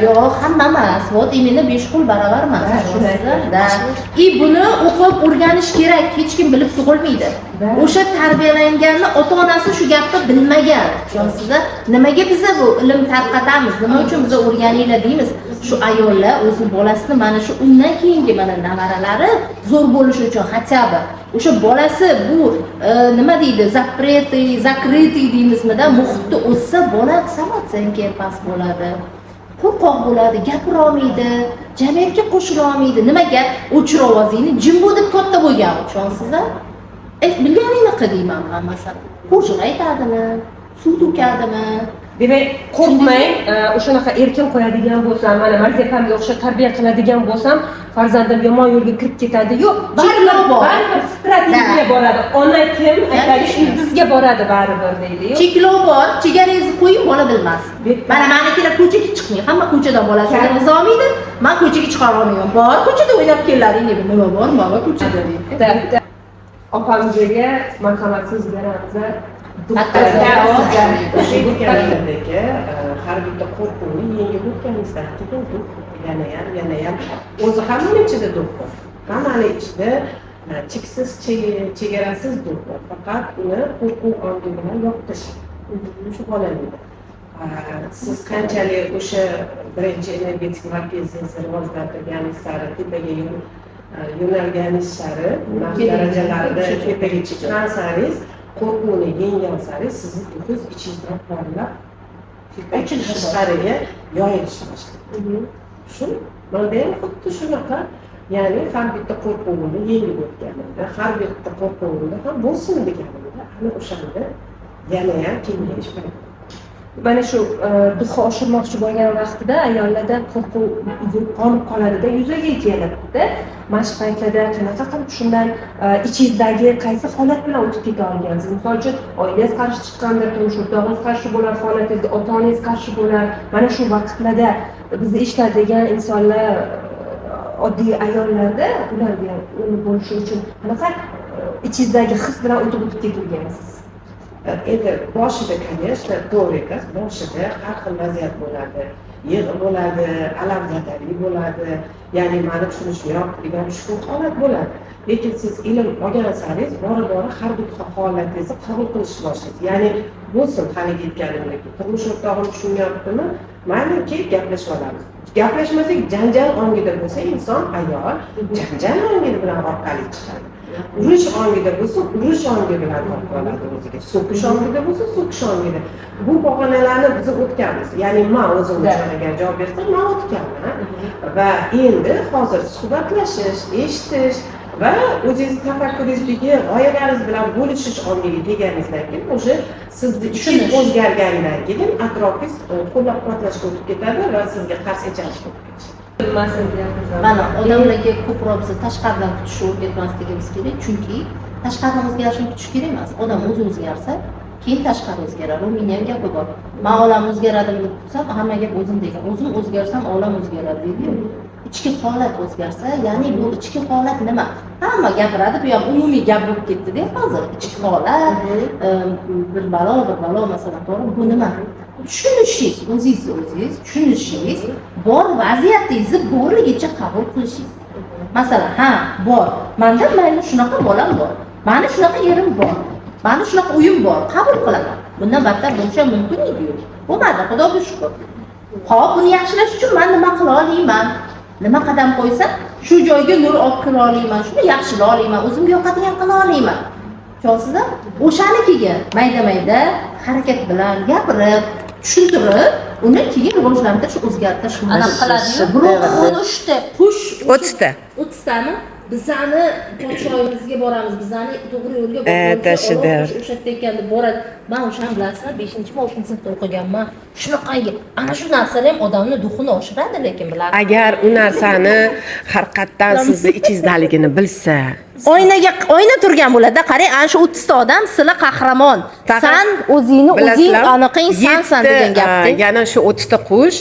Yo'q, hamma emas. Вот именно, besh qo'l baravar emas. Да, shunday. Да. И buni o'qib o'rganish kerak, hech kim bilib tug'ilmaydi. Да. O'sha tarbiyalanganni ota onasi shu gapni bilmagan. Tushunasizlar? Nimaga biza bu ilm tarqatamiz? Nima uchun biza o'rganinglar deymiz? Shu ayollar o'zini bolasini mana shu undan keyingi mana nevaralari zo'r bo'lishi uchun, хотя бы o'sha bolasi bu nima deydi, запретый, закрытый deymizmida, muhitda o'ssa, bola самооценка past bo'ladi, qo'rqoq bo'ladi, gapira olmaydi, jamiyatga qo'shila olmaydi. Nimaga? O'chir ovozingni, jim bo'l deb katta bo'lgan, tushunasizlar? Bilganingni qil deyman man, masalan. Qo'shiq aytadimi, suv to'kadimi? Demak, qo'rqmang, o'shanaqa erkin qo'yadigan bo'lsam, mana Marziya opamga o'xshab tarbiya qiladigan bo'lsam, farzandim yomon yo'lga kirib ketadi. Yo'q, Cheklov bor. Baribir fitrat Да. boradi. Ona kim aytadi, Конечно. ildizga boradi baribir deydi-yu. Cheklov bor, chegarangizni qo'ying, bola bilmas. Bitta. Mana manikilar ko'chaga chiqmang, hamma ko'chadan bolasini kirgiza olmaydi, man ko'chaga chiqara olmayman. Bor, ko'chada o'ynab keladi, deb nima bor, mama ko'chada deydi. Bitta opamizga marhamat, so'z beramiz. O'sha aytganimdek, har bitta qo'rquvni yengib o'tganingizdan keyin дух yanayam, yanayam o'zi hammani ichida дух bor, hammani ichida cheksiz, chegarasiz дух bor, faqat uni qo'rquv ongi bilan yopish shu bolalikda. Siz qanchalik o'sha birinchi energetik markazingizni rivojlantirganingiz sari, tepaga yo'nalganingiz sari, nafs darajalarida tepaga chiqqan saringiz, qo'rquvni yenggan sari sizni дух ingiz ichingizdan porlab Ochilishi. tashqariga yoyilishni boshlaydi. Shu manda ham xuddi shunaqa, ya'ni har bitta qo'rquvimni yengib o'tganimda, har bitta qo'rquvimda ham bo'lsin deganimda, ana o'shanda yanayam kengayish paydo bo'ladi. Mana shu дух ni oshirmoqchi bo'lgan vaqtida ayollarda qo'rquv qolib qoladida, yuzaga kelibdi. Mana shu paytlarda qanaqa qilib shundan ichingizdagi qaysi holat bilan o'tib keta olgansiz? Misol uchun, oilangiz qarshi chiqqandir, turmush o'rtog'ingiz qarshi bo'lar holatingizda, ota onangiz qarshi bo'lar. Mana shu vaqtlarda bizni eshitadigan insonlar, oddiy ayollarda, ularga uni bo'lishi uchun qanaqa ichingizdagi his bilan o'tib o'tib ketilgansiz? Endi boshida, конечно, to'g'ri aytasiz, boshida har xil vaziyat bo'ladi, yig'i bo'ladi, alamzadalik bo'ladi, ya'ni mani tushunishmayapti degan tushkun holat bo'ladi. Lekin siz ilm olgan saringiz bora bora har bitta holatingizni qabul qilishni boshlaysiz. Ya'ni bo'lsin, haligi aytganimdek, turmush o'rtog'im tushunyaptimi, mayli, kelib gaplashib olamiz. Gaplashmasak, janjal ongida bo'lsa inson, ayol janjal ongi bilan orqali chiqadi, urush ongida bo'lsa, urush ongi bilan topib oladi o'ziga, so'kish ongida bo'lsa, so'kish ongida. Bu pog'onalarni biz o'tganmiz, ya'ni man o'zim uchun agar javob bersam, man o'tganman va endi hozir suhbatlashish, eshitish va o'zingizni tafakkuringizdagi g'oyalaringiz bilan bo'lishish ongiga kelganingizdan keyin, уже sizni ichingiz Tushunish. o'zgargandan keyin atrofingiz qo'llab quvvatlashga o'tib ketadi va sizga qarshi chalishga o'tib ketishadi. Bilmasin deyapmiz. Mana odamlarga ko'proq biz tashqaridan kutishni o'rgatmasligimiz kerak, chunki tashqaridan o'zgarishini kutish kerak emas. Odam o'zi o'zgarsa, keyin tashqari o'zgaradi. U meni ham gapi bor, man olam o'zgaradimi deb kutsam, hamma gap o'zim degan, o'zim o'zgarsam, olam o'zgaradi deydiyu. Ichki holat o'zgarsa, ya'ni bu ichki holat nima, hamma gapiradi, bu ham umumiy gap bo'lib ketdida hozir, ichki holat, bir balo, bir balo, masalan, to'g'ri, bu nima? Tushunishingiz, o'zingizni o'zingiz tushunishingiz, bor vaziyatingizni borligicha qabul qilishingiz. Masalan, ha, bor manda, mayli, shunaqa bolam bor, mani shunaqa erim bor, mani shunaqa uyim bor, qabul qilaman. Bundan battar bo'lishi ham mumkin ediyu, bo'lmadi, xudoga shukur. Ho'p, buni yaxshilash uchun man nima qila olaman, nima qadam qo'ysam, shu joyga nur olib kira olaman, shuni yaxshilay olaman, o'zimga yoqadigan qila olaman, tushunasizmi? O'shani keyin mayda mayda harakat bilan gapirib, tushuntirib, uni keyin rivojlantirish, o'zgartirish mumkin. Anaqa qiladiyu. Biroq 13 ta qush. 30 ta. 30 tami? Bizani podshoyimizga boramiz, bizani to'g'ri yo'lga Это shedevr. O'sha yerda ekan deb boradi. Man o'shani, bilasizmi, beshinchimi, oltinchi sinfda o'qiganman. Shunaqangi ana shu narsalar ham odamni дух ini oshiradi, lekin bilasizmi? Agar u narsani haqiqatdan sizni ichingizdaligini bilsa. Oynaga oyna turgan bo'ladi. Qarang, ana shu 30 ta odam, sizlar qahramon. Faqat San o'zingni o'zing bilasizlar, aniqing sansan degan gapda. Yana shu 30 ta qush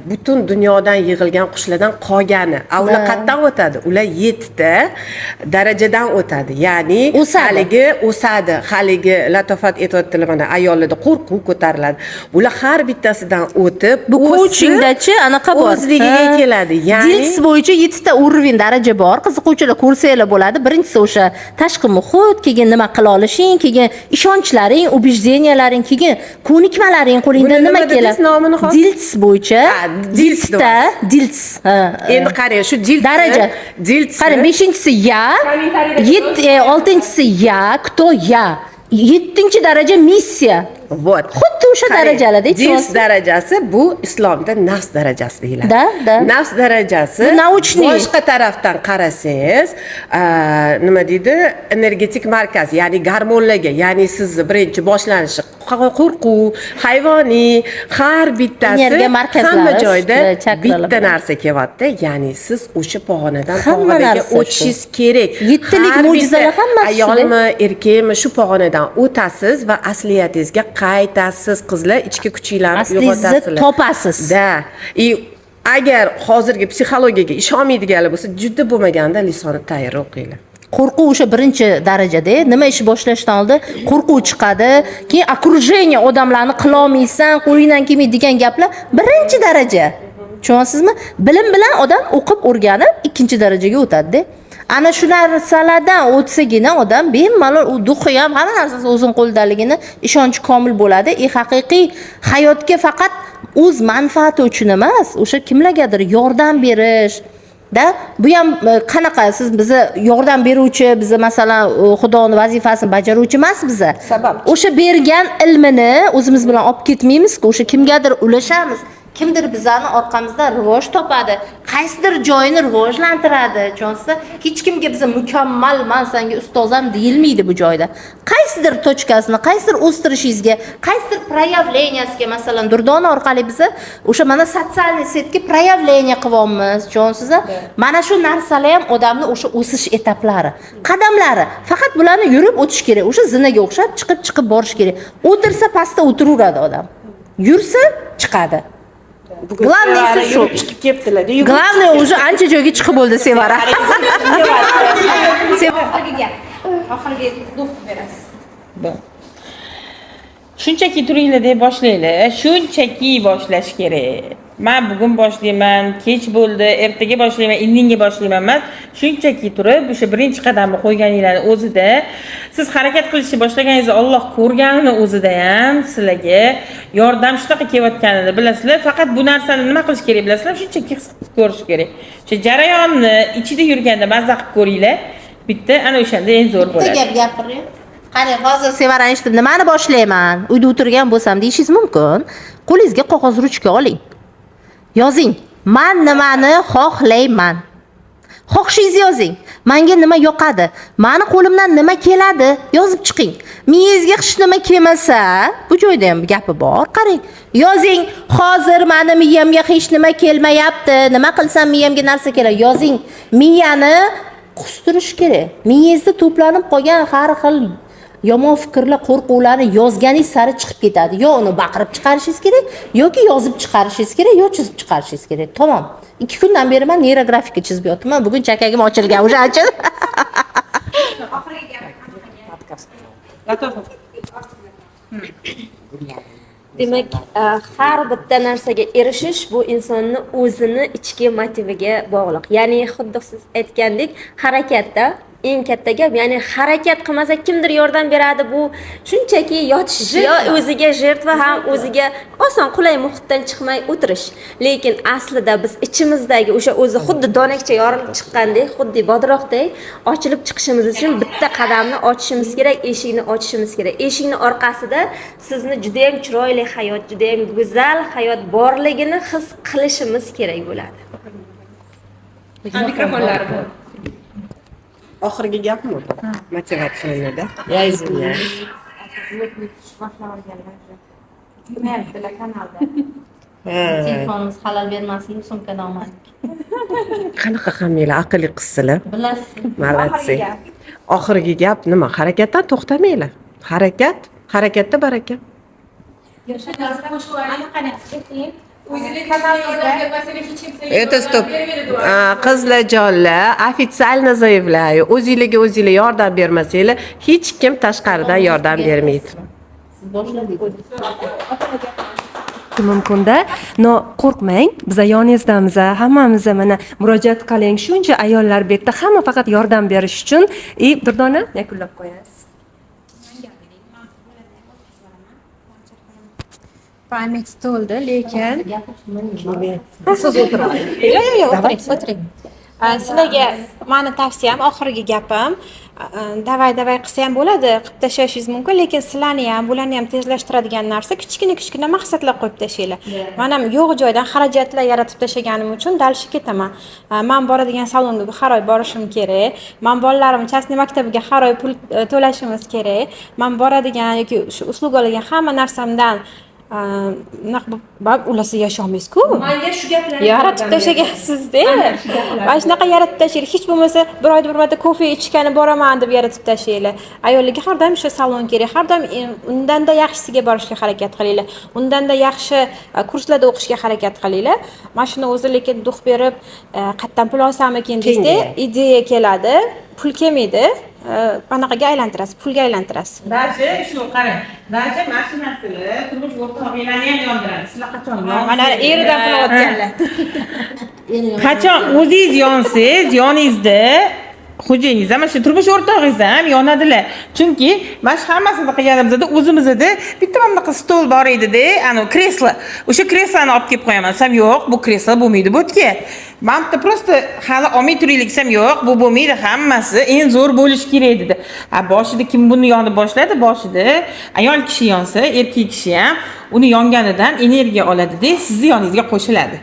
butun dunyodan yig'ilgan qushlardan qolgani. A ular qayerdan o'tadi? Ular yettita darajadan o'tadi. Ya'ni O'sadi. Haligi o'sadi. Haligi Latofat aytyaptilar, mana ayollarda qo'rquv ko'tariladi. Ular har bittasidan o'tib, Bu o'sib, coachingdachi anaqa bor. o'zligiga Ha. keladi. Ya'ni DILS bo'yicha yettita уровень, daraja bor. Qiziquvchilar ko'rsanglar bo'ladi. Birinchisi o'sha tashqi muhit, keyin nima qila olishing, keyin ishonchlaring, убеждения laring, keyin ko'nikmalaring, qo'lingdan Buni nima nima dedingiz keladi. nomini hozir? DILS bo'yicha Ha, DILS. yettita DILS. Ha. Endi qarang, shu DILS Daraja. DILS. Qarang, beshinchisi я, yetti, oltinchisi я, кто я. Yettinchi daraja missiya. Вот. Xuddi o'sha Qarang, darajalarda. DILS darajasi bu islomda nafs darajasi deyiladi. Да, да. Nafs darajasi Bu научный. Boshqa tarafdan qarasangiz, nima deydi? Energetik markaz, ya'ni gormonlarga, ya'ni sizni birinchi boshlanishi qo'rquv, hayvoniy, har bittasi Energiya markazlari, hamma joyda chakralar bitta bilan. Narsa kelyapti. Ya'ni siz o'sha pog'onadan Hamma pog'onaga narsa shu. o'tishingiz kerak. Yettilik Har bitta mo'jizalar hammasi shuda. Ayolmi, erkakmi, shu pog'onadan o'tasiz va asliyatingizga qaytasiz, qizlar, ichki kuchinglarni Aslingizni uyg'otasizlar. Topasiz. Да. И agar hozirgi psixologiyaga ishonmaydiganlar bo'lsa, juda bo'lmaganda Lisoni tayri o'qinglar. Qo'rquv o'sha birinchi darajada, nima ish boshlashdan oldin qo'rquv chiqadi, keyin окружение, odamlarni qilolmaysan, qo'lingdan kelmaydi degan gaplar birinchi daraja, tushunyapsizmi? Bilim bilan odam o'qib, o'rganib ikkinchi darajaga o'tadida. Ana shu narsalardan o'tsagina odam bemalol u дух i ham, hamma narsasi o'zini qo'lidaligini ishonchi komil bo'ladi и haqiqiy hayotga faqat o'z manfaati uchun emas, o'sha kimlargadir yordam berish da. Bu ham qanaqa, siz biza yordam beruvchi, biza masalan xudoni vazifasini bajaruvchi emas biza. Sabab. O'sha bergan ilmini o'zimiz bilan olib ketmaymizku, o'sha kimgadir ulashamiz, kimdir bizani orqamizdan rivoj topadi, qaysidir joyini rivojlantiradi. Tushunsa, hech kimga biza mukammal, man sanga ustoz ham deyilmaydi bu joyda. Qaysidir точка sini, qaysidir o'stirishingizga, qaysidir проявления siga, masalan, Durdona orqali biza o'sha mana социальный сеть ga проявление qilyapmiz, tushunsiz? Mana shu narsalar ham odamni o'sha o'sish etaplari, qadamlari. Faqat bularni yurib o'tish kerak, o'sha zinaga o'xshab chiqib chiqib borish kerak. O'tirsa, pastda o'tiraveradi odam, yursa, chiqadi. Главный si shu. Yurib chiqib ketdilar. Главное, уже ancha joyga chiqib bo'ldi Sevara. Oxirgi gap, oxirgi дух berasiz. Shunchaki turinglar deb boshlanglar. Shunchaki boshlash kerak. Man bugun boshlayman, kech bo'ldi, ertaga boshlayman, indinga boshlayman emas. Shunchaki turib, o'sha birinchi qadamni qo'yganinglarni o'zida, siz harakat qilishni boshlaganingizda, Olloh ko'rganini o'zida ham sizlarga yordam shunaqa kelayotganini bilasizlar. Faqat bu narsani nima qilish kerak, bilasizlar? Shunchaki his qilib ko'rish kerak. O'sha jarayonni ichida yurganda mazza qilib ko'ringlar. Bitta ana o'shanda eng zo'r Bitta bo'ladi. gap gapiring. Qarang, hozir Sevarani eshitib, nimani boshlayman, uyda o'tirgan bo'lsam, deyishingiz mumkin. Qo'lingizga qog'oz, ruchka oling, yozing: man nimani xohlayman. Xohishingizni yozing. Manga nima yoqadi, mani qo'limdan nima keladi, yozib chiqing. Miyangizga hech nima kelmasa, bu joyda ham gapi bor. Qarang, yozing: hozir mani miyamga hech nima kelmayapti, nima qilsam miyamga narsa keladi, yozing. Miyani qustirish kerak. Miyangizda to'planib qolgan har xil yomon fikrlar, qo'rquvlarni yozganingiz sari chiqib ketadi. Yo uni baqirib chiqarishingiz kerak, yoki yozib chiqarishingiz kerak, yo chizib chiqarishingiz kerak. Tamom. 2 kundan beri man neyrografika chizib yotibman. Bugun chakagim ochilgan уже ancha. Oxirgi gap. Latofa. Demak, har bitta narsaga erishish bu insonni o'zini ichki motiviga bog'liq. Ya'ni xuddi siz aytgandek, harakatda eng katta gap, ya'ni harakat qilmasa, kimdir yordam beradi, bu shunchaki yotish, yo o'ziga жертва ham, o'ziga oson, qulay muhitdan chiqmay o'tirish. Lekin aslida biz ichimizdagi o'sha o'zi xuddi donakcha yorilib chiqqandek, xuddi bodroqdek ochilib chiqishimiz uchun bitta qadamni ochishimiz kerak, eshikni ochishimiz kerak. Eshikni orqasida sizni judayam chiroyli hayot, judayam go'zal hayot borligini his qilishimiz kerak bo'ladi. Mikrofonlari bor. Oxirgi gapmi bu? Мотивационный da. Я извиняюсь. Tushmayaptilar kanalda. Ha. Telefonimiz xalal bermasin deb sumkadan olmadik. Qanaqa hammanglar aqlli qizsizlar. Bilasiz. Молодцы. Oxirgi gap. Oxirgi gap nima? Harakatdan to'xtamanglar. Harakat, harakatda baraka. Anaqani ayting. Это стоп. Qizlarjonlar, официально заявляю, o'zinglarga o'zinglar yordam bermasanglar, hech kim tashqaridan yordam bermaydi. Siz boshladingiz. Mumkinda, но qo'rqmang, biza yoningizdamiz, hammamiz. Mana, murojaat qiling, shuncha ayollar bu yerda, hamma faqat yordam berish uchun. И Durdona yakunlab qo'yasiz. Память to'ldi, lekin Siz o'tiring. Yo'q, o'tiring, o'tiring. Sizlarga mani tavsiyam, oxirgi gapim, давай, давай qilsa ham bo'ladi, qilib tashlashingiz mumkin, lekin sizlarni ham, bularni ham tezlashtiradigan narsa kichkina kichkina maqsadlar qo'yib tashlanglar. Man ham yo'q joydan xarajatlar yaratib tashlaganim uchun дальше ketaman. Man boradigan salonga har oy borishim kerak, man bolalarimni частный maktabiga har oy pul to'lashimiz kerak, man boradigan yoki shu услуга olgan hamma narsamdan unaqa bo'lib ularsiz yasholmaysiz-ku. Manga shu gaplar Yaratib tashlagansizda. Mana shunaqa yaratib tashlanglar. Hech bo'lmasa bir oyda bir marta kofe ichgani boraman deb yaratib tashlanglar. Ayollarga har doim o'sha salon kerak, har doim undanda yaxshisiga borishga harakat qilinglar, undanda yaxshi kurslarda o'qishga harakat qilinglar. Mana shuni o'zi lekin дух berib, qayerdan pul olsamikin desa, ideya keladi, pul kelmaydi, anaqaga aylantirasiz, pulga aylantirasiz. Даже shu qarang, даже mana shu narsalar turmush o'rtog'inglarni ham yondiradi. Sizlar qachon Mana eridan pul olayotganlar. Qachon o'zingiz yonsangiz, yoningizda xo'jayingiz ham, mana shu turmush o'rtog'ingiz ham yonadilar. Chunki mana shu hammasini qilganimizda o'zimizda bitta mana bunaqa stol bor edida, anavi kreslo, o'sha kresloni olib kelib qo'yaman desam, yo'q, bu kreslo bo'lmaydi bu yerga, mana bitta просто hali olmay turaylik desam, yo'q, bu bo'lmaydi, hammasi eng zo'r bo'lishi kerak dedi. A boshida kim buni yonib boshladi? Boshida ayol kishi yonsa, erkak kishi ham uni yonganidan energiya oladida, sizni yoningizga qo'shiladi.